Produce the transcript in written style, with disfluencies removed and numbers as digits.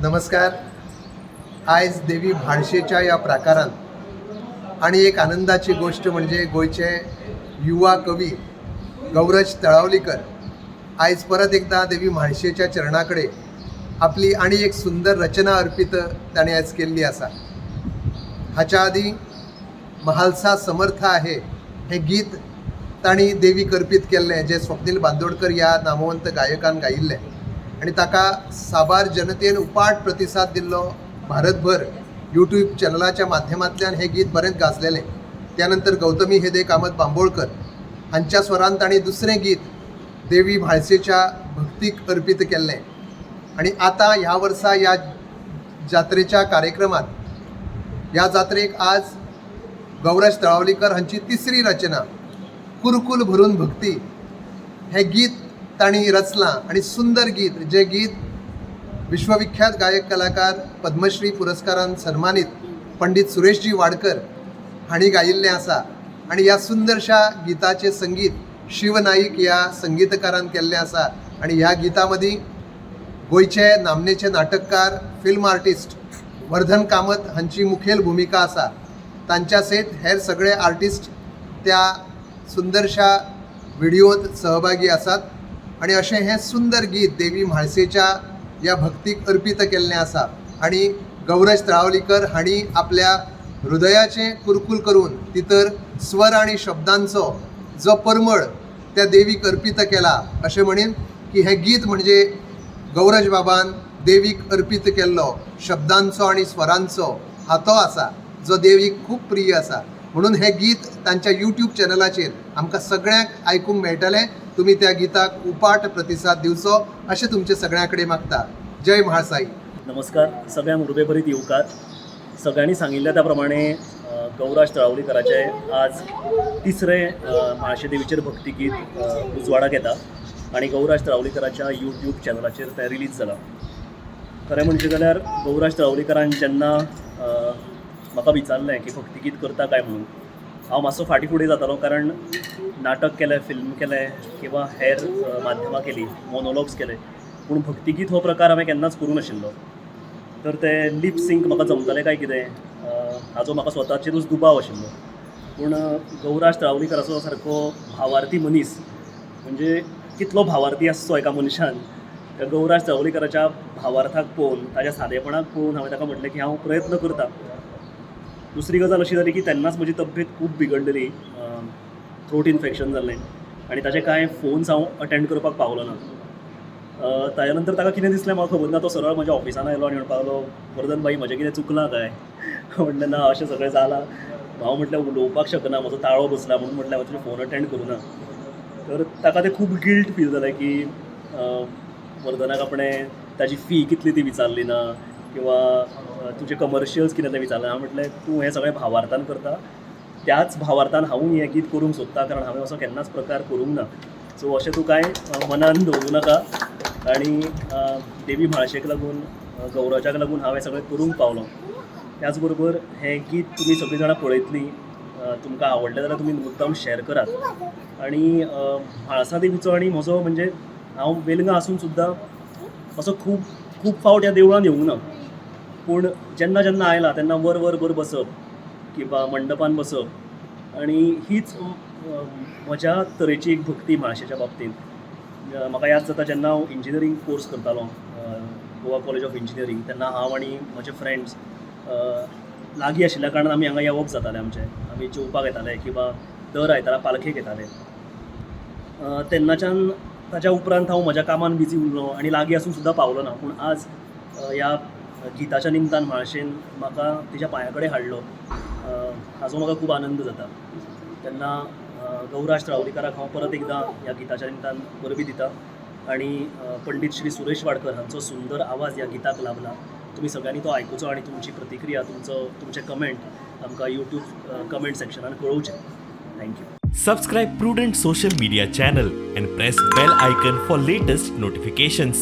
नमस्कार. आयज देवी म्हाळशेच्या ह्या प्राकारांत आनी एक आनंदाची गोश्ट म्हणजे गोंयचे युवा कवी गौरज तळावलीकर आयज परत एकदा देवी म्हाळशेच्या चरणा कडेन आपली आनी एक सुंदर रचना अर्पीत ताणें आयज केल्ली आसा. हाच्या आदीं "महालसा समर्थ आहे" हें गीत तांणी देवीक अर्पीत केल्लें, जें स्वप्नील बांदोडकर ह्या नामवंत गायकान गायिल्लें आनी ताका साबार जनतेन उपाट प्रतिसाद दिल्लो. भारतभर यूट्यूब चॅनलाच्या माध्यमांतल्यान हें गीत बरेंच गाजलेलें. त्या नंतर गौतमी हेदे कामत बांबोळकर हांच्या स्वरान तांणी दुसरें गीत देवी म्हाळशेच्या भक्तीक अर्पीत केल्लें आनी आतां ह्या वर्सा ह्या जात्रेच्या कार्यक्रमात, ह्या जात्रेक आज गौराज तळावलीकर हांची तिसरी रचना "कुरकुल भरून भक्ती" हें गीत तांणी रचलां आनी सुंदर गीत, जें गीत विश्वविख्यात गायक कलाकार, पद्मश्री पुरस्कारान सन्मानीत पंडित सुरेशजी वाडकर हांणी गायिल्लें आसा आनी ह्या सुंदरशा गिताचें संगीत शिव नाईक ह्या संगीतकारान केल्लें आसा. आनी ह्या गिता मदीं गोंयचे नामनेचे नाटककार, फिल्म आर्टिस्ट वर्धन कामत हांची मुखेल भुमिका आसा. तांच्या सयत हेर सगळे आर्टिस्ट त्या सुंदरशा व्हिडियोत सहभागी आसात आनी अशें हें सुंदर गीत देवी म्हाळशेच्या ह्या भक्तीक अर्पीत केल्लें आसा. आनी गौरज तळावलीकर हांणी आपल्या हृदयाचें कुरकूल करून तितर स्वर आनी शब्दांचो जो परमळ त्या देवीक अर्पीत केला, अशें म्हणीन की हें गीत म्हणजे गौरज बाबान देवीक अर्पीत केल्लो शब्दांचो आनी स्वरांचो हातो आसा, जो देवीक खूब प्रिय आसा. म्हणून हें गीत तांच्या यूट्यूब चॅनलाचेर आमकां सगळ्यांक आयकूंक मेळटलें. तुमी त्या गिताक उपाट प्रतिसाद दिवचो अशें तुमचे सगळ्यां कडेन मागता. जय म्हाळसाई. नमस्कार, सगळ्यांक उर्बेभरीत येवकार. सगळ्यांनी सांगिल्ल्या त्या प्रमाणे गौराज तळावलीकराचे आज तिसरें म्हाळशे देवीचेर भक्तिगीत उजवाडाक येता आनी गौराज तळावलीकराच्या यूट्यूब चॅनलाचेर तें रिलीज जालां. खरें म्हणचें जाल्यार गौराज तळावलीकरान जेन्ना म्हाका विचारलें की भक्तिगीत करता काय म्हणून, हांव मातसो फाटीं फुडें जातालो, कारण नाटक केलें, फिल्म केलें किंवा हेर माध्यमां केलीं, मोनोलॉग्स केले, पूण भक्तिगीत हो प्रकार हांवें केन्नाच करूंक नाशिल्लो. तर ते लिप सिंक म्हाका जमतलें काय कितें हाजो म्हाका स्वताचेरूच दुबाव आशिल्लो. पूण गौराज तळावलीकराचो सारको भावार्थी मनीस, म्हणजे कितलो भावार्थी आसचो एका मनशान, त्या गौराज तळावलीकराच्या भावार्थाक पळोवन, ताज्या सादेपणाक पळोवन हांवें ताका म्हटलें की हांव प्रयत्न करता. दुसरी गजाल अशी जाली की तेन्नाच म्हजी तब्येत खूब बिगडलेली, थ्रोट इन्फेक्शन जाल्लें आनी ताचे कांय फोन्स हांव अटेंड करपाक पावलो ना. ताज्या नंतर ताका कितें दिसलें म्हाका खबर ना, तो सरळ म्हज्या ऑफिसान आयलो आनी म्हणपाक लागलो, "वर्धन भाई, म्हजें कितें चुकलां काय?" म्हटलें, "ना, अशें सगळें जालां." हांव म्हटलें, "उलोवपाक शकना, म्हजो ताळो बसला, म्हणून म्हटलें हांवें तुजे फोन अटेंड करूं ना." तर ताका तें खूब गिल्ट फील जालें की वर्धनाक आपणें ताजी फी कितली ती विचारली ना किंवा तुजे कमर्शियल्स कितें तें विचारलें. हांवें म्हटलें, "तूं हें सगळें भावार्थान करता, त्याच भावार्थान हांवूय हें गीत करूंक सोदता, कारण हांवें असो केन्नाच प्रकार करूंक ना. सो अशें तूं कांय मनान दवरूं नाका." आनी देवी म्हाळशेक लागून, गौराजाक लागून हांव हें सगळें करूंक पावलो. त्याच बरोबर हें गीत तुमी सगळीं जाणां पळयतलीं, तुमकां आवडलें जाल्यार तुमी मुद्दाम शॅर करात. आनी म्हाळसा देवीचो आनी म्हजो, म्हणजे हांव वेलंगा आसून सुद्दां असो खूब खूब फावट ह्या देवळान येवंक ना, पूण जेन्ना जेन्ना आयला तेन्ना वर वरभर बसप किंवा मंडपान बसप आनी हीच म्हज्या तरेची एक भक्ती म्हाळशेच्या बाबतींत. म्हाका याद जाता, जेन्ना हांव इंजिनियरींग कोर्स करतालो, गोवा कॉलेज ऑफ इंजिनियरींग, तेन्ना हांव आनी म्हजे फ्रेंड्स लागीं आशिल्ल्या कारणान आमी हांगा येवप जातालें आमचें. आमी जेवपाक येताले किंवा दर आयतारा पालखेक येताले. तेन्नाच्यान ताच्या उपरांत हांव म्हज्या कामान बिजी उरलो आनी लागीं आसून सुद्दां पावलो ना. पूण आज ह्या गिताच्या निमतान म्हाळशेन म्हाका तिच्या पांया कडेन हाडलो, हाजो म्हाका खूब आनंद जाता. तेन्ना गौराज तळावलीकराक हांव परत एकदां ह्या गिताच्या निमतान परबीं दिता आनी पंडीत श्री सुरेश वाडकर हांचो सुंदर आवाज ह्या गिताक लाभला. तुमी सगळ्यांनी तो आयकुचो आनी तुमची प्रतिक्रिया, तुमचो तुमचे कमेंट आमकां यूट्यूब कमेंट सेक्शनान कळोवचे. Thank you. Subscribe Prudent Social Media channel and press bell icon for latest notifications.